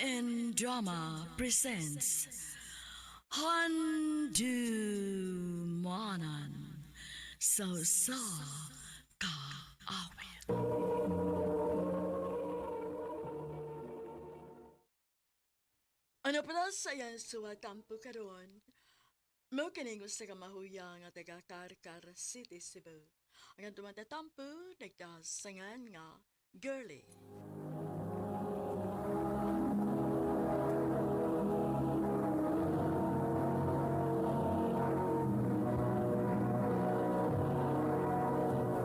MN Drama presents Handumanan sa sa Kaawit. Ano pala sa iyang suwatampo karon? Mao kining usa ka mahuya nga taga Carcar City, Cebu. Ang tumatatampo nagdasangan nga girly.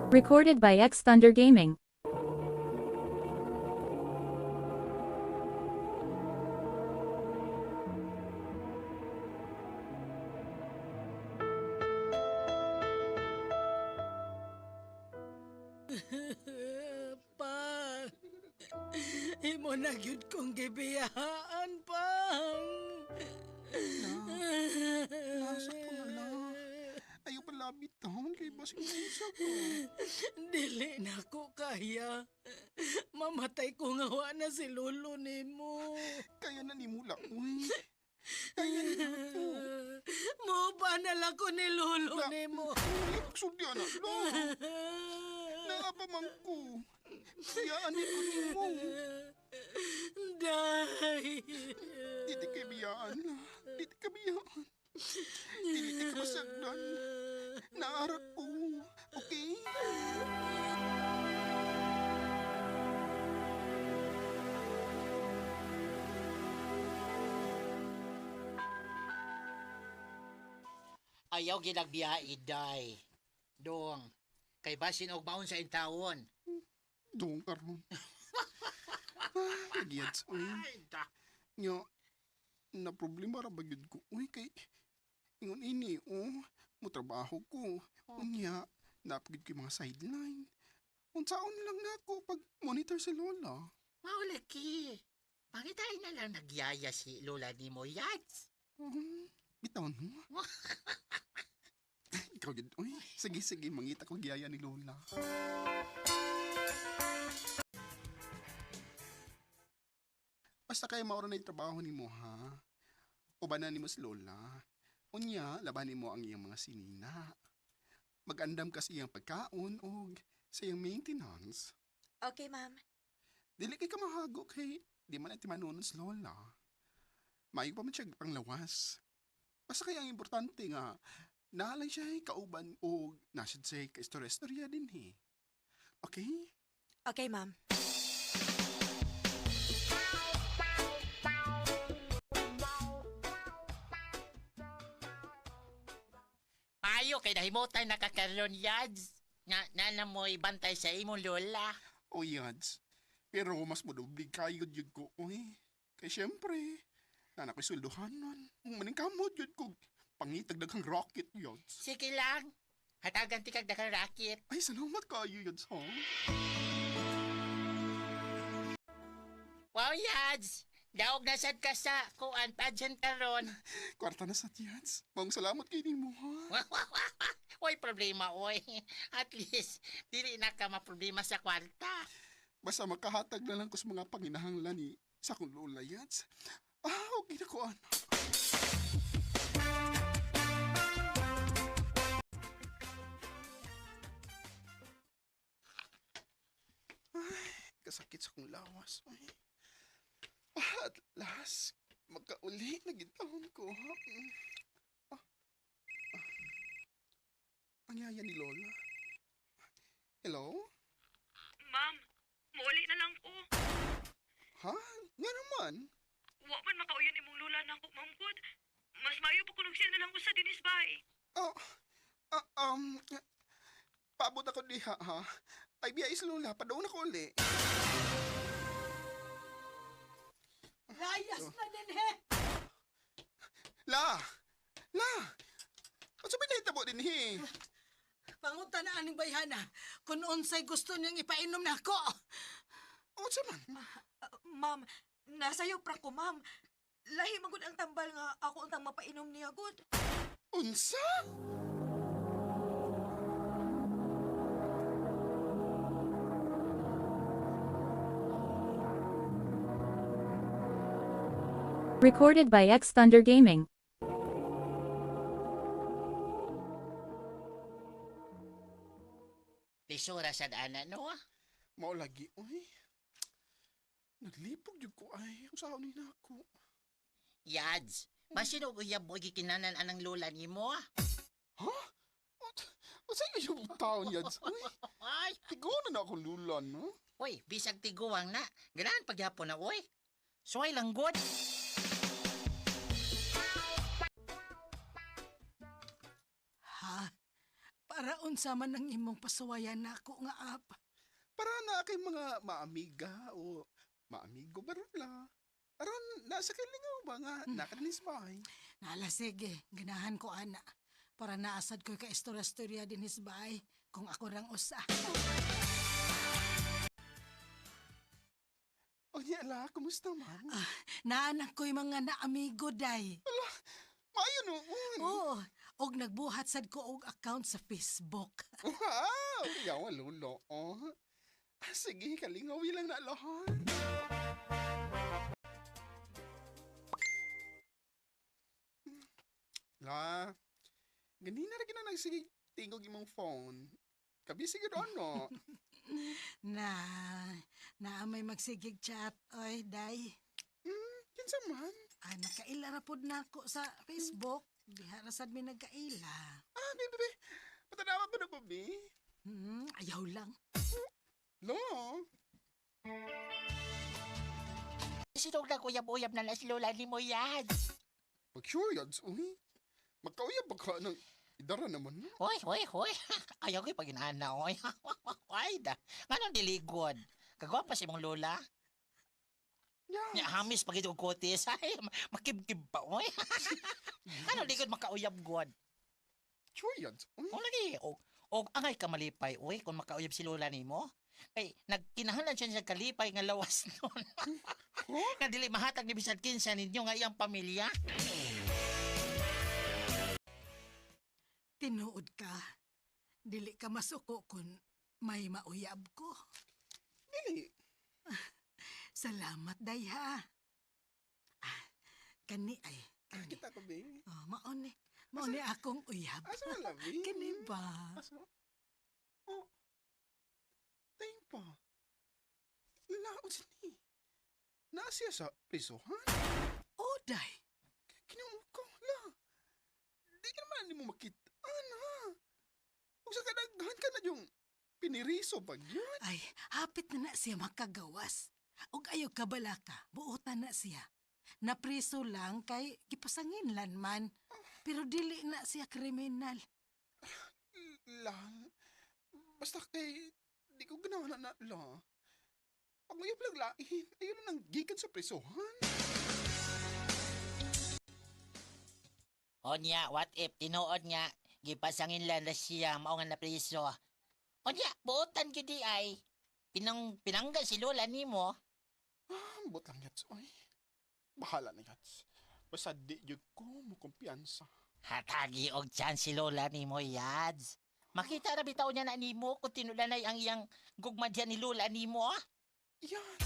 Recorded by X Thunder Gaming. Pang, imo na gyud kong gibiyaan, Pang. Nasa ko na lang. Ayaw pala bitawon kay basig usa ko. Dili na ko kaya. Mamatay ko nga wa na si lolo nimo. Kaya na ni mula, uy. Kaya na ko. Mo pa na lang ko ni lolo La- nimo. Uy, pagsudya na la. Naa pa man ko. Kayaan ni ko nimo. Day. Dili kay biyaan la. Dili ka biyaan. Dili ka masagdan. Naarak ko. Okay? Ayaw ginagbiya iday. Dong, kay basin og baon sa intawon. Doon karon. Ay, giyats, uy. Ay, da. Nya, na problema ra ba gyud ko? Uy, kay, ingon ini, oh, mo trabaho ko. Unya, napagid ko yung mga sideline. Unsaon lang nako pag monitor si Lola. Maulaki. Pangitay na lang nagyaya si Lola ni mo, Yats. Bitaw no? Ikaw gyud, uy. Sige, sige, mangita ko giyaya ni Lola. Basta kay maura na yung trabaho nimo ha. Ubanan nimo si Lola. Unya, labanin mo ang iyang mga sinina. Magandam ka sa iyang pagkaon o sa iyang maintenance. Okay, ma'am. Dili kay kamahago kay di man iti manunod si Lola. Maayo pa man siya panglawas. Basta kaya ang importante nga, naalay siya ay kauban o nasad siya ka istorya-istorya din eh. Okay? Okay, ma'am. Payo kay nahimutan nakakaroon, Yads. Nga, nana mo'y bantay sa imong Lola. O yads. Pero mas madublig kayo yun ko, oy. Kay syempre, nana ko'y sweldohan nun. Maningkamot yun ko. Pangitag daghang rocket yads. Sige lang. Hatagan ti kag daghang racket. Ay, salamat kayo yads, ha? Wow, Yads. Daog na sad ka sa kuan pageant karon. Kwarta na sa yads. Maong salamat kay nimo, ha? Oy, problema, oy. At least, dili na ka maproblema sa kwarta. Basta makahatag na lang ko sa mga panginahanglan ni sa akong lola, yads. Ah, okay na ko, anak. Ay, kasakit sa akong lawas. Ay. Ah, at last, magkauli na gitahon ko. Ha? Ah, ah. Ang yaya ni Lola. Hello? Ma'am, muuli na lang ko. Ha? Nga naman. Wa man makauyan imong lula na ako, ma'am gud. Mas maayo pa kunog siya na lang usa dinis bay. Oh, paabot ako diha, ha? Ay, biya is Lola, padoon ako uli. Layas na din he. La! La! Ano ba nahitabo din, he? Panguta na aning bayhana kung unsay gusto niyang ipainom nako. Unsa man? Ma'am, nasayo pra ko, ma'am. Lahi man gud ang tambal nga ako untang mapainom niya gud. Unsa? Recorded by X Thunder Gaming. Lisura sa dana, no? Mao lagi, uy. Naglipog jud ko ay. Ang ni nako. Yads, masinog uyab mo gikinanan anang lola nimo? Ha? What? Unsa yung taon yads? Uy, Ay, tigona na akong lula, no? oy, bisag tiguang na. Ganahan pagyapon na, oy. Suway lang god. Ha? Para unsa man ang imong pasuwayan nako nga app. Para na kay mga maamiga o maamigo barula. Aron nasa kalingaw ba nga nakadinis bahay? Nala sige, ganahan ko ana. Para naasad ko ka istorya-istorya din his bahay kung ako rang usa. O niya la, kumusta man? Ah, naanak ko'y mga naamigo day. Maayo noon. Oo, og nagbuhat sad ko og account sa Facebook. Wow! Yawa lolo. Oh. Ah, sige, kalingaw lang na lahat. La, ganina ra gina nagsige tingog imong phone. Kabisi gid ano. Na, na may magsigig chat, oy, day. Kinsa man? Ah, nakaila ra pod nako sa Facebook. Diha ra sad mi nagkaila. Ah, be, be, be. Patanawa ko na ko, be. Ayaw lang. Lo, Sinog na uyab-uyab na na si lola nimo, Yads. pag sure yads, uy. Magkauyab ba ka ng idara naman, no? Hoy, hoy, hoy. Ayaw ko'y paginana, oy. Ay, da. Nganong diligod? Kagwapa si imong lola. Yeah. Nya hamis pag ito kutis. Ay, makibkib pa, oy. Nganong ligod makauyab god? Sure yads, uy. O lagi, o angay ka malipay, oy, kung makauyab si lola nimo. Kay nagkinahanglan siya sa kalipay nga lawas nun. Huh? Nga dili mahatag ni bisan kinsa ninyo nga iyang pamilya. Tinuod ka. Dili ka masuko kung may mauyab ko. Dili. Salamat, day ha. Ah, kani ay. Ah, Kani. kita ko, be. Oh, maone. Maone akong uyab. Asa man la, be? Kani ba? Asa? Oh. Tingin pa. Laot si ni. Naa siya sa prisuhan? Oh, day. Kinuo ko, la. Di ka naman mo makita, ha? Kung sa kadaghan ka na yung piniriso pag yun. Ay, hapit na na siya makagawas. Og ayaw kabalaka, buotan na siya. Napriso lang kay gipasangin lan man. Pero dili na siya kriminal. La, basta kay, di ko ganahan na, la. Ang uyab lang lain, ayun na nang gikan sa prisuhan. O niya, what if tinuod nga gipasangin lang na siya mao nga napriso. O niya, buotan gyud di ay pinangga si lola nimo. Ah, ambot lang yats, oy. Bahala na yats. Basta di yun ko mo kumpiyansa. Hatagi og chance si lola nimo, Yads. Makita ra bitaw niya na nimo kung tinulanay ang iyang gugma diyan ni lola nimo. Ah. Yats!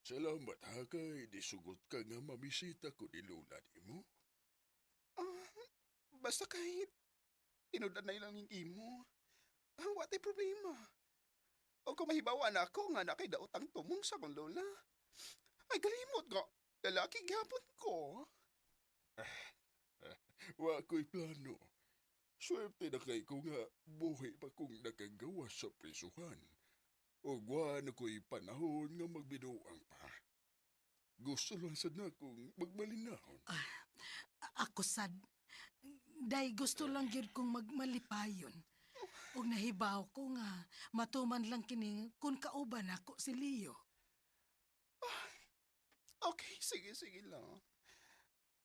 Salamat ha kay disugot ka nga mamisita ko ni Lola nimo. Ah, basta kahit tinudan na ilang yung imo. Ah, watay problema. O kung mahibawa na ako nga na kay daot ang tumong sa kong lola. Ay, galimot nga. Lalaki gyapon ko. Wa ko'y plano. Swerte na kay ko nga buhi pa kong nakagawa sa prisuhan. Ug wa na ko'y panahon nga magbinuang pa. Gusto lang sad na kong magmalinahon. Ako sad. Day gusto lang gyud kong magmalipayon. Og nahibaw ko nga matuman lang kini kun kauban ako si Leo. Okay, sige, sige lang.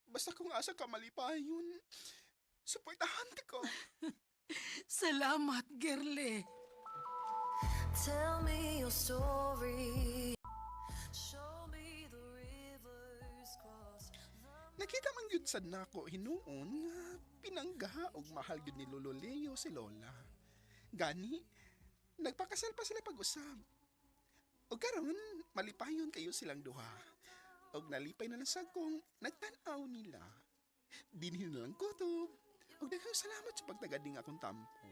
Basta kung asa ka malipayon, suportahan ka ko. Salamat, girlie. Tell me your story. Show me the rivers crossed. Nakita man gyud sad nako hinuon nga pinangga og mahal gyud ni Lolo Leo si Lola. Gani, nagpakasal pa sila pag-usab. O karon, malipayon kayo silang duha. Og nalipay na lang sa kong nagtan-aw nila. Dinhin na lang kutob. Og daghang salamat sa pagtagad ning akong tampo.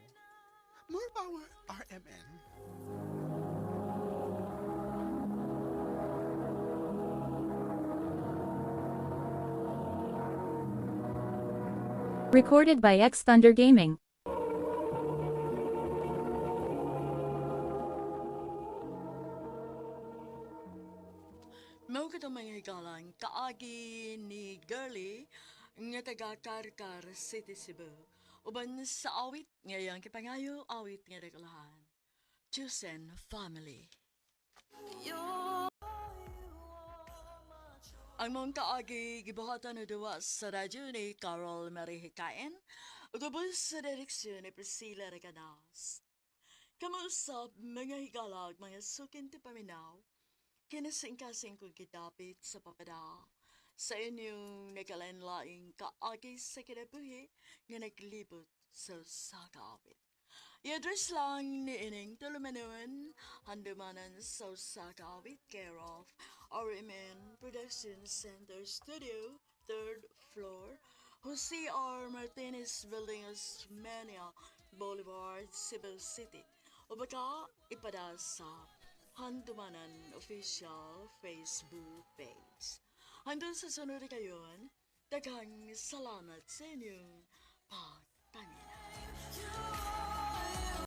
More power, RMN. Recorded by X Thunder Gaming. Mao katong mga higalan, kaagi ni Girlie nga taga Carcar City, Cebu. Uban sa awit ngayang kipangayo awit nga nagalahan. Chosen Family. Ang mong kaagi gibuhatan o duwa sa radyo ni Carol Marie Hikain ug ubos sa direksyon ni Priscilla Recanas. Kamuusap mga higalag mga sukin ti paminaw, kinasingkasing kong gidapit sa papada sa inyong nagalain-laing kaagi sa kinabuhi nga naglibot sa usa ka awit. I-address lang ni ining tulumanon, handumanan sa usa ka awit, care of RMN Production Center Studio, 3rd floor, Jose R. Martinez Building, Osmeña Boulevard, Cebu City. O baka ipada sa Handumanan Official Facebook page. Hanggang sa sunod kayon, daghang salamat sa inyong pagpangil.